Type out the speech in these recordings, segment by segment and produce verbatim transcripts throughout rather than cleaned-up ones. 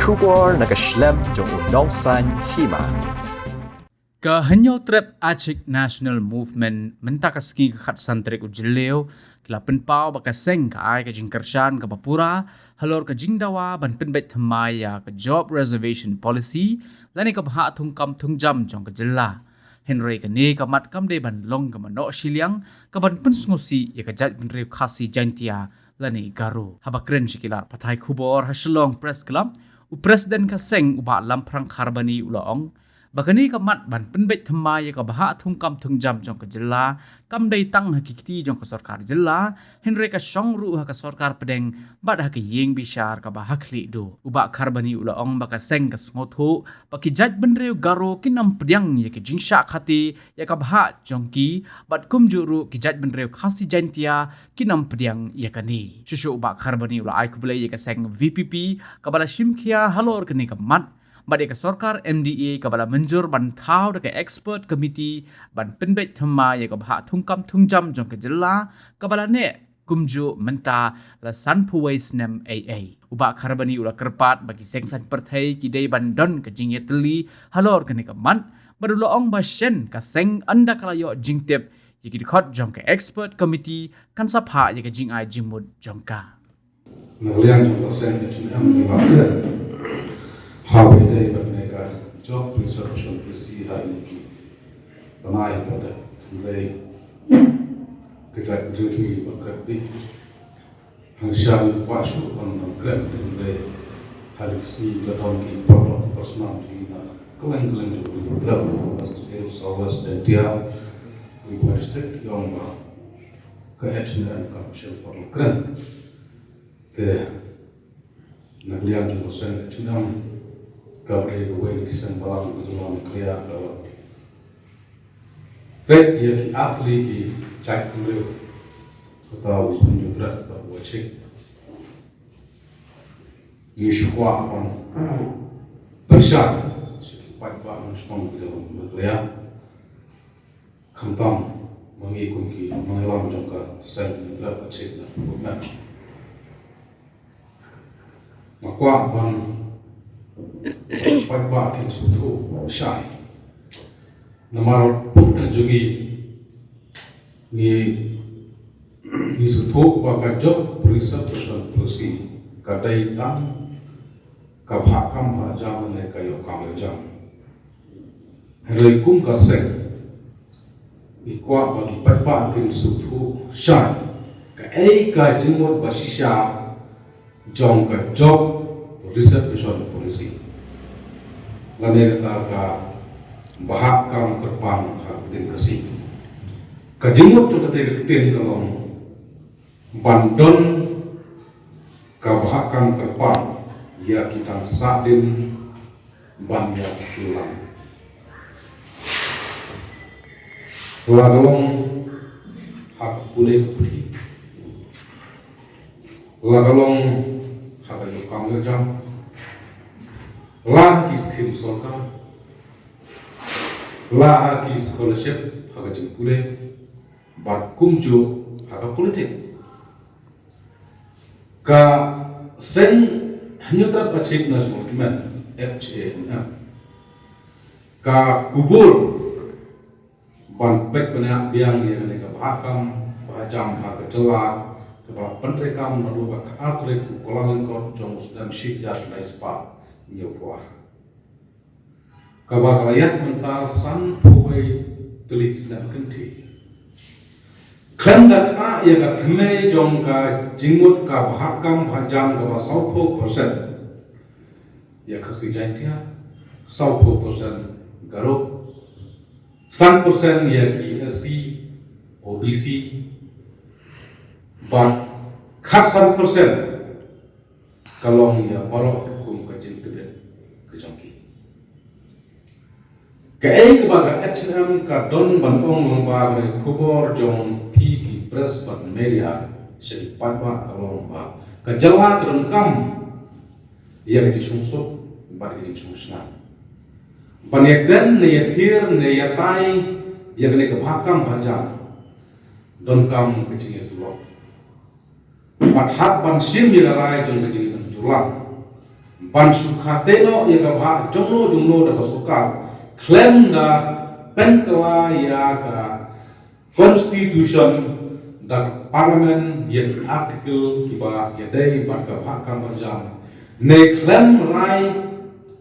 Khubor na ka shlem jong u Nongsaiñ Hima. Ka Hynñiewtrep Achik National Movement mynta ka sngi ka khatsan tarik u Jylliew ki la pynpaw ba ka seng ka ai ka jingkyrshan kaba pura halor ka jingdawa ban pynbeit thymmai ïa ka Job Reservation Policy lane ka bhah thungkam thungjam jong ka jylla. Hynrei kane ka mat kam dei ban long ka manok shiliang ka ban pynsngewsih ïa ka jaitbynriew Khasi Jaintia lane Garo. Haba kren sha ki lad pathai khubor ha Shillong Press Club, u President ka seng u Bah Lamphrang Kharbani u la ong ba kane ka mat ban pynbeit thymmai ïa ka bhah thungkam thungjam jong ka jylla kam dei tang ha ki kti jong ka sorkar jylla, hynrei ka shong ruh ha ka sorkar pdeng bad ha ka ïing bishar kaba ha khlieh duh. U Bah Kharbani u la ong ba ka seng ka sngewthuh ba ki jaitbynriew Garo kin ym pdiang ïa ki jingshah khate ïa ka bhah jong ki bad kumjuh ruh ki jaitbynriew Khasi Jaintia kin ym pdiang ïa kane. Shuh shuh u Bah Kharbani u la ai khublei ïa ka seng VPP kaba la shimkhia halor kane ka mat bad ïa ka sorkar MDA kaba la mynjur ban thaw da ka expert committee ban pynbeit thymmai ïa ka bhah thungkam thungjam jong ka jylla kaba la neh kumjuh mynta la sanphew wei snem ei ei. U Bah Kharbani u la kyrpad ba ki seng saiñ pyrthei ki dei ban don ka jingïatylli halor kane ka mat bad u la ong ba shen ka seng ynda ka la ïoh jingtip ïa ki dkhot jong ka expert committee kan sa phah ïa ka jingai jingmut jong ka. Na ka liang jong ka seng ka jingim ngi la kren ha ba ïadei bad ne ka job preservation policy ha ïa ki bnai ba dep, hynrei ka jaitbynriew jong ngi ba kren beit. Hangta ngi kwah shuh ban ban kren beit, hynrei ha ki sngi la don ki paralok parsnam jong ngi na kylleng kylleng jong ka ri Hynñiewtrep, West Khasi Hills, South West, Jaintia, Ri Bhoi District, ki ong ba ka HANM kam shym pat la kren. Te na ka liang jong ka seng ka HANM, ka dei kawei na ki seng balang ka jylla Meghalaya kaba peit ïa ki artylli ki jaitbynriew. Kata u Hynñiewtrep, kata u Achik. Ngi shu kwah ban pynshai sha ki paidbah nongshong ka jylla Meghalaya. Khamtam ma ngi kum ki nongïalam jong ka seng Hynñiewtrep Achik National Movement. Nga kwah ban paidbah kin sngewthuh shai. Namar pynban jong ngi, ngi, ngi sngewthuh ba ka job preservation policy ka dei tang ka bhah kam bhah jam ne ka ïoh kam ïoh jam. Hynrei kum ka seng, ngi kwah ba ki paidbah kin sngewthuh shai kaei ka jingmut ba shisha jong ka job reservation policy, lane kata ka bhah kam kyrpang ha ka ktien Khasi. Ka jingmut jong kata ka ktien ka long ban don ka bhah kam kyrpang ïa ki dang sahdien ban ïa ki lang. La ka long ha ka pule ka puthi, la ka long ha ka ïoh kam ïoh jam, la ha ki skhim sorkar, la ha ki scholarship ha ka jingpule, bad kumjuh ha ka politik. Ka seng Hynñiewtrep Achik National Movement, HANM, ka kubur ban peit bniah biang ïa kane ka bhah kam bhah jam ha ka jylla kaba la pyntreikam naduh ka khatar tarik u Kyllalyngkot jong u snem shi hajar khyndai spah hynñiewphew ar. Kaba ka la ïaid mynta sanphew wei tylli ki snem kynthih. Khlem da ktah ïa ka thymmei jong ka jingmut ka bhah kam bhah jam kaba sawphew percent ïa Khasi Jaintia, sawphew percent Garo, san percent ïa ki SC, OBC, bad khatsan percent ka long ïa baroh kum ka jingtbit ka jong ki. Kaei kaba ka HANM ka don ban ong lyngba kane ka khubor jong phi ki press bad media sha ki paidbah ka long ba ka jylla ka donkam ïa ka jingsngewsuk bad ka jingsngewsynei ban ïakren ne ïathir ne ïatai ïa kane ka bhah kam bhah jam. Donkam ka jingïasyllok bad hap ban shim ïa ka rai jong ka jingïasyllok. ban shu kha teh noh ïa ka bhah jongno jongno da ka sorkar khlem da pynkylla ïa ka constitution da ka parliament ïa ki article kiba ïadei bad ka bhah kam bhah jam ne khlem rai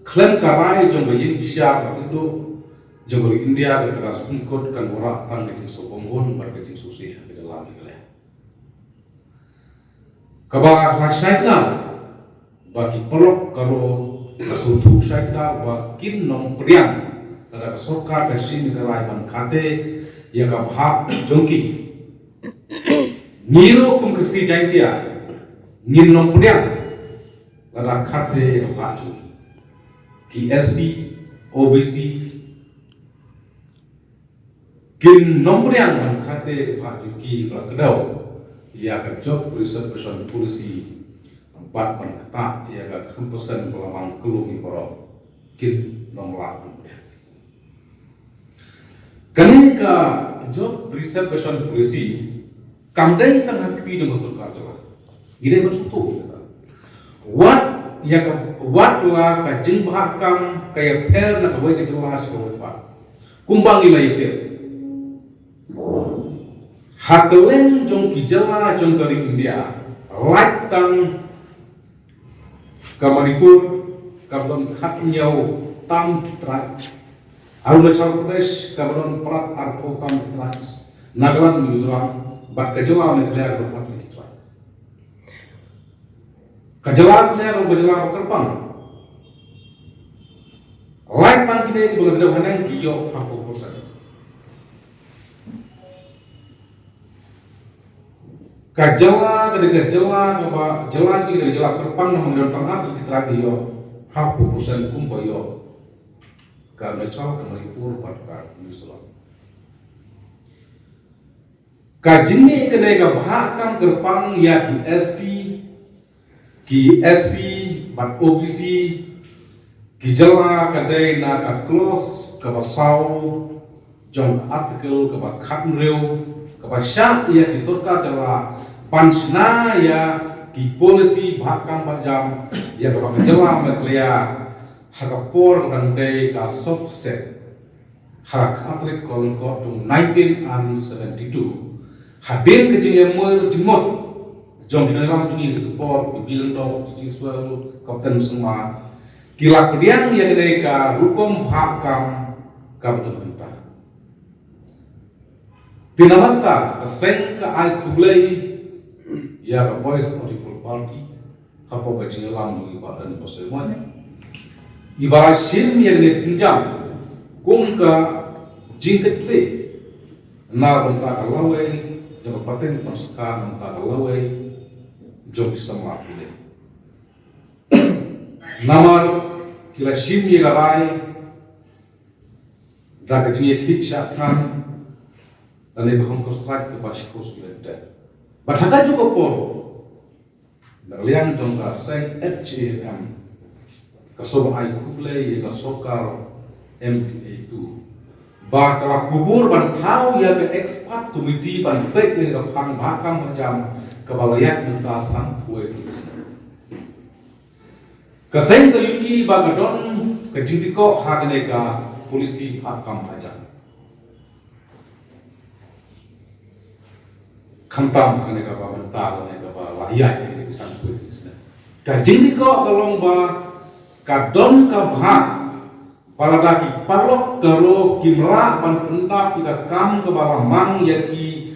khlem ka rai jong ka ïing bishar ba kyrduh jong ka ri India kata ka Supreme Court kan wanrah tang ka jingsngewbha bad ka jingsngewsih ha ka jylla Meghalaya. Kaba la shai kdar ba ki paralok ka ro ka sngewthuh shai kdar ba kin ym pdiang lada ka sorkar ka shim ïa ka rai ban kha teh ïa ka bhah jong ki. Ngi ruh kum ka Khasi Jaiñtia ngin ym pdiang lada kha teh ïa ka bhah jong ki. Ki S T, O B C, kin ym pdiang ban kha teh ïa ka bhah jong ki ba kdew ïa ka job reservation policy bad ban ktah ïa ka khyndai percent ba la mang kyllum ïa baroh. Kin ym lah ban pdiang. Kane ka job reservation policy kam dei tang ha kti jong ka sorkar jylla. Ngi dei ban sngewthuh ïa kata. Wat ïa ka, wat la ka jingbha kam ka ïapher na kawei ka jylla sha kawei pat. Kumba ngi la ïathuh, ha kylleng jong ki jylla jong ka ri India, lait tang ka Manipur kaba don khathynñiew tam ki tribes, Arunachal Pradesh kaba don palat arphew tam ki tribes, Nagaland, Mizoram bad ka jylla Meghalaya kaba don khathynñiew ki tribes. Ka jylla Meghalaya ka jylla ba kyrpang. Lait tang kine kiba la dep haneng ki ïoh phra phew percent. Ka jylla ka dei ka jylla kaba jylla ki dei ka jylla kyrpang namar don tang arphew ki tribes ïoh phra phew percent kumba ïoh ka Arunachal, ka Manipur bad ka Mizoram. Ka jingmih kane ka bhah kam kyrpang ïa ki S T, ki S C bad O B C, ki jylla ka dei na ka clause kaba saw jong ka article kaba khathynriew kaba shah ïa ki sorkar jylla ban shna ïa ki policy bhah kam bhah jam ïa kaba ka jylla Meghalaya ha ka por kaba dang dei ka sub state. Ha ka khatar ka lyngkot jong nineteen and seventy-two. Hadien ka jingïamir jingmut jong ki nongïalam jong ngi ha ka por Baby Lyngdoh, J J Swell, Captain Sangma, ki la pdiang ïa kane ka rukom bhah kam kaba tymmen ta. Te namar kata ka seng ka ai khublei ïa ka Voice of the People Party hapoh ka jingïalam jong i Bah Daniel Basaiawmoit. Iba la shim ïa kane ka sienjam kum ka jingkitkhlieh na bynta ka lawei jong ka pateng pangshngaiñ, na bynta ka lawei jong ki samla ki lei. Namar ki la shim ïa ka rai da ka jingïakhih shah thngan lane ka hunger strike kaba shiphew snem te. Bad ha kajuh ka por, na liang jong ka seng H A M, ka sngewbha ai khublei ïa ka sorkar M T A two ba ka la kubur ban thaw ïa ka expert committee ban peit ïa ka phang bhah kam bhah jam kaba la ïaid mynta sanphew wei tylli ki snem. Ka seng ka ïohi ba ka don ka jingdih koh ha kane ka policy bhah kam bhah jam. Khamtam ha kane kaba mynta, ha kane kaba la ïaid ïa kane ka sanphew wei tylli ki snem. Ka jingdih koh ka long ba ka don ka bhah ba lada ki paralok ka ro kim lah ban pyndap ïa ka kam kaba la mang, ïa ki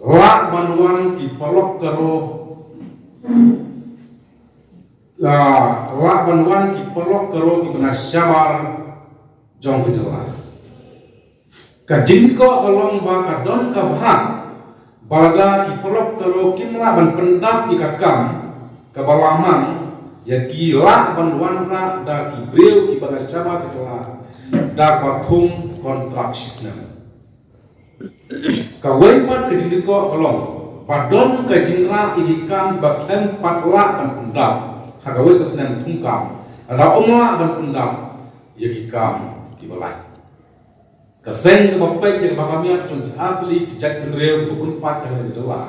lah ban wan ki paralok ka ro, ah, lah ban wan ki paralok ka ro kiba na shabar jong ka jylla. Ka jingdih koh ka long ba ka don ka bhah ba lada ki paralok ka ro kim lah ban pyndap ïa ka kam kaba la mang, ïa ki lah ban wanrah da ki briew kiba na shabar ka jylla da kaba thung kontrak shisnem. Kawei pat ka jingdih koh ka long ba don ka jingrah ïa ki kam ba khlem pat lah ban pyndap ha kawei ka snem thungkam, lada ym lah ban pyndap ïa ki kam kiba lait. Ka seng kaba peit ïa ka bhah kam ïa jong ki artylli ki jaitbynriew kiba bun paid ha kane ka jylla,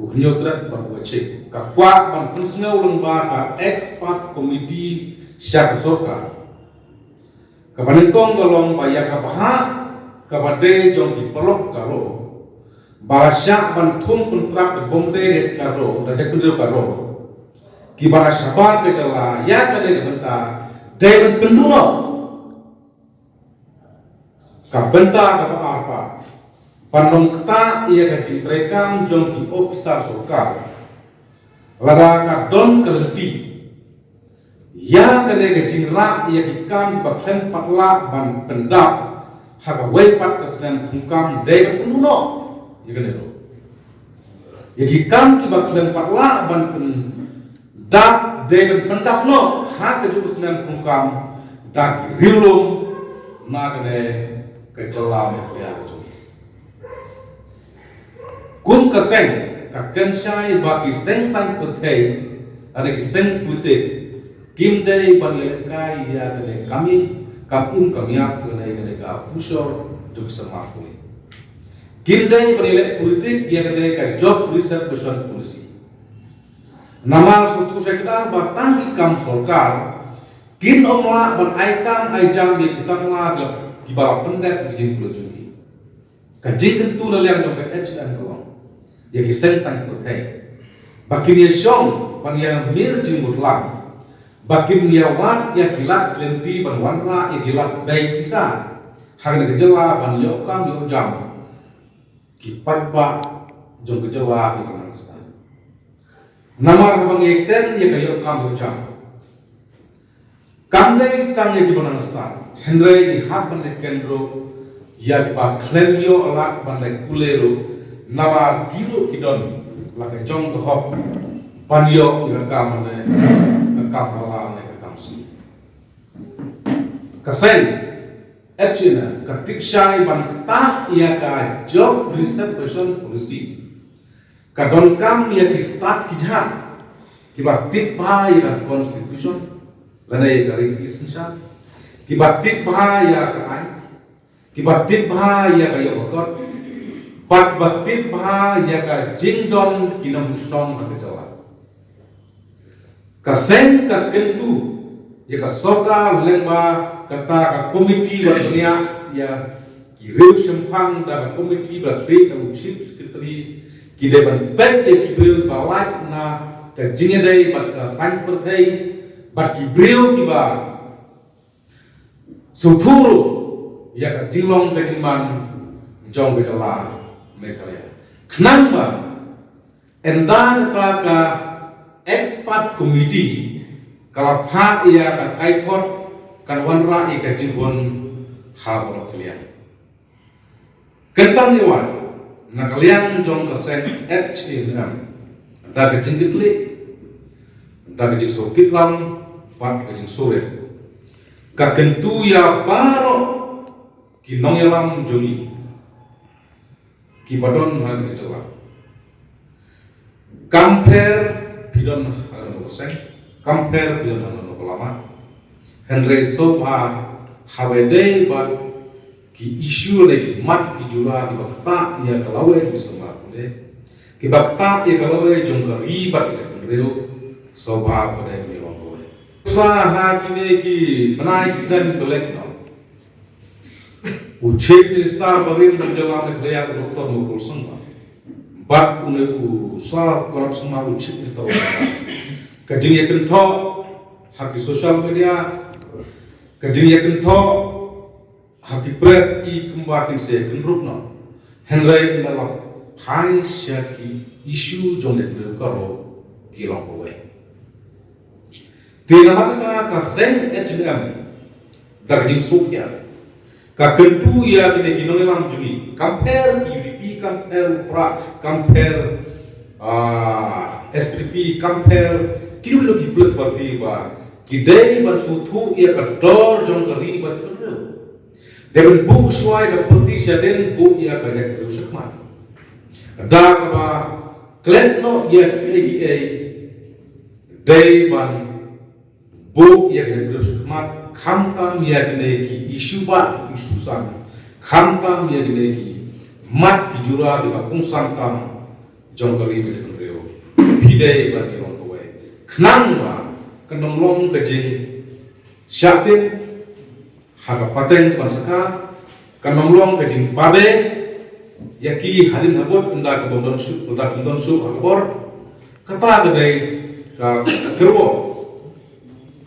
U hynñiew tret bad u wei shi. Ka kwah ban pynsngew lyngba ka expert committee sha ka sorkar. Kaba nyngkong ka long ba ïa ka bhah kaba dei jong ki paralok ka road ba la shah ban thung kontrak da bym dei da ka road, da jaitbynriew ka road, kiba la shabar ka jylla ïa kane ka bynta, dei ban pynduh noh. Ka bynta kaba ar pat, ban long ktah ïa ka jingtrei kam jong ki ophisar sorkar. Lada ka don ka lynti ïa kane ka jingrah ïa ki kam ba khlem pat lah ban pyndap ha kawei pat ka snem thungkam, dei ban pynduh noh ïa kane ruh. Ïa ki kam kiba khlem pat lah ban pyndap, dei ban pyndap noh ha kajuh ka snem thungkam da ki riewlum na kane ka jylla Meghalaya ka jong. Kum ka seng, ka kynshai ba ki seng saiñ pyrthei, lane ki seng politik, kim dei ban ïalehkai ïa kane ka kam im, kam im kam ïap, kane, kane ka future jong ki samla pule. Kim dei ban ïaleh politik ïa kane ka job reservation policy. Namar sngewthuh shai kdar ba tang ki kam sorkar kin ym lah ban ai kam ai jam ïa ki samla kiba la pyndep ïa ki jingpule jong ki. Ka jingkyntu na liang jong ka H N M ka long ïa ki seng saiñ pyrthei ba kin ïa shong ban ïa mir jingmut lang, ba kin ïa wad ïa ki lad ki lynti ban wanrah ïa ki lad bei pisa ha kane ka jylla, ban ïoh kam ïoh jam. Ki paidbah jong ka jylla ki nang stad. Namar haba ngi kren ïa ka ïoh kam ïoh jam, kam dei tang ïa kiba nang stad, hynrei ngi hap ban leit kren ruh ïa kiba khlem ïoh lad ban leit pule ruh, namar ki ruh ki don la ka jong ka hok ban ïoh ïa ka kam ne ka kam bala ne ka kam sniew. Ka seng H N M ka tip shai ban ktah ïa ka job reservation policy. Ka donkam ïa ki stad ki jait kiba tip bha ïa ka constitution, lane ïa ka ri ki synshar, kiba tip bha ïa ka aiñ, kiba tip bha ïa ka ïoh ka kot, bad kiba tip bha ïa ka jingdon ki nongshong shnong ha ka jylla. Ka seng ka kyntu ïa ka sorkar lyngba kata ka komiti ba pynïaid ïa ki riew shemphang da ka komiti ba khlieh da u chief secretary, ki dei ban peit ïa ki briew ba lait na ka jingïadei bad ka saiñ pyrthei, bad ki briew kiba sngewthuh ruh ïa ka jinglong ka jingman jong ka jylla Meghalaya. Khnang ba ynda kata ka expert committee ka la phah ïa ka kaiphod, kan wanrah ïa ka jinghun ha baroh ki liang. Kynta ngi wan na ka liang jong ka seng H N M, da ka jingkitkhlieh, da ka jingsngewkitlang, bad ka jingsngewrit, ka kyntu ïa baroh ki nongïalam jong ngi kiba don ha ka jylla. Kam pher phi don ha kano ka seng, kam pher phi don ha kano ka lama, hynrei sngewbha haba ïadei bad ki issue ne ki mat ki jura kiba ktah ïa ka lawei jong ki samla pule, kiba ktah ïa ka lawei jong ka ri bad ka jaitbynriew, sngewbha ba dei ban long kawei. Sa ha kine ki bnai ki snem ba la leit noh, u Chief Minister barim jong ka jylla Meghalaya, u Doctor Mukul Sangma, bad une u Sir Conrad Sangma, u Chief Minister, ka jingïakynthoh ha ki social media, ka jingïakynthoh ha ki press, i kumba kin sa ïakynduh noh, hynrei ynda la phai sha ki issue jong ka jaitbynriew ka ruh ki long kawei. Te namar kata ka seng H N M da ka jingsngewsih ka kyntu ïa kine ki nongïalam jong ngi, kam pher ki U D P, kam pher u Prah, kam pher, ah, S P D P, kam pher kino kino ki political party, ba ki dei ban sngewthuh ïa ka dor jong ka ri bad ka jaitbynriew. Dei ban buh shuwa ïa ka party shadien, buh ïa ka jaitbynriew shakhmat. Da kaba klet noh ïa kiei kiei, dei ban buh ïa ka jaitbynriew shakhmat, khamtam ïa kine ki issue bah, issue san, khamtam ïa kine ki mat ki jura kiba kongsan tam jong ka ri bad ka jaitbynriew. Phi dei ban ïa long kawei. Khnang ba kan ym long ka jingshah tip ha ka pateng ban saka, kan ym long ka jingpabe ïa ki hadien habud ynda ka bym don shuh, ynda ka bym don shuh ha ka bor. Kata ka dei ka kyrwoh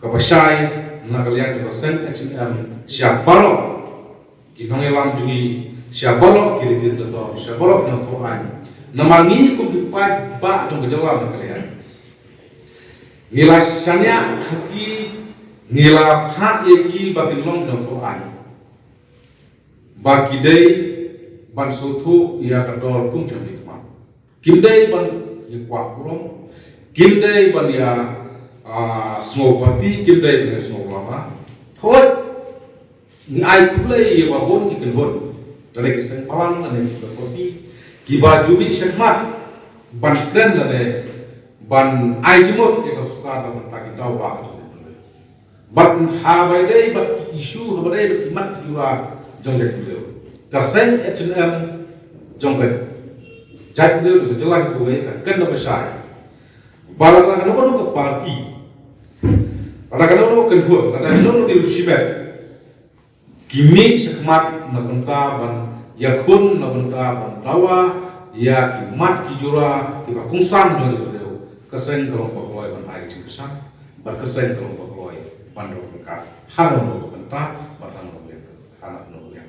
kaba shai na ka liang jong ka seng H N M sha baroh ki nongïalam jong ngi, sha baroh ki legislator, sha baroh ki nongthoh aiñ. Namar ngi kum ki paidbah jong ka jylla na ka liang, ngi la shaniah ha ki, ngi la phah ïa ki ba kin long ki nongthoh aiñ, ba ki dei ban sngewthuh ïa ka dor kum ki nongmihkhmat. Kim dei ban ïa kwah burom, kim dei ban ïa, ah, sngew party, kim dei ban ïa sngew lama. Hooid, ngi ai khublei ïa ba bun ki kynhun, lane ki seng balang, lane ki party, kiba ju mih shakhmat ban kren lane ban ai jingmut ïa ka sorkar na ka bynta ki dawa ka jong ka. Bad haba ïadei bad ki issue, haba ïadei bad ki mat ki jura jong ka jaitbynriew, ka seng H N M jong ka jaitbynriew jong ka jylla kawei ka kynnoh ba shai ba lada kano kano ka party, lada kano kano ka kynhun, lada kano kano ka riewshimet ki mih shakhmat na ka bynta ban ïakhun, na ka bynta ban dawa ïa ki mat ki jura kiba kongsan jong ka jaitbynriew, ka seng ka long ba kloi ban ai ka jingkyrshan, bad ka seng ka long ba kloi ban rung ryngkat ha kano kano ka bynta bad ha kano kano ka liang, ha kano kano ka liang.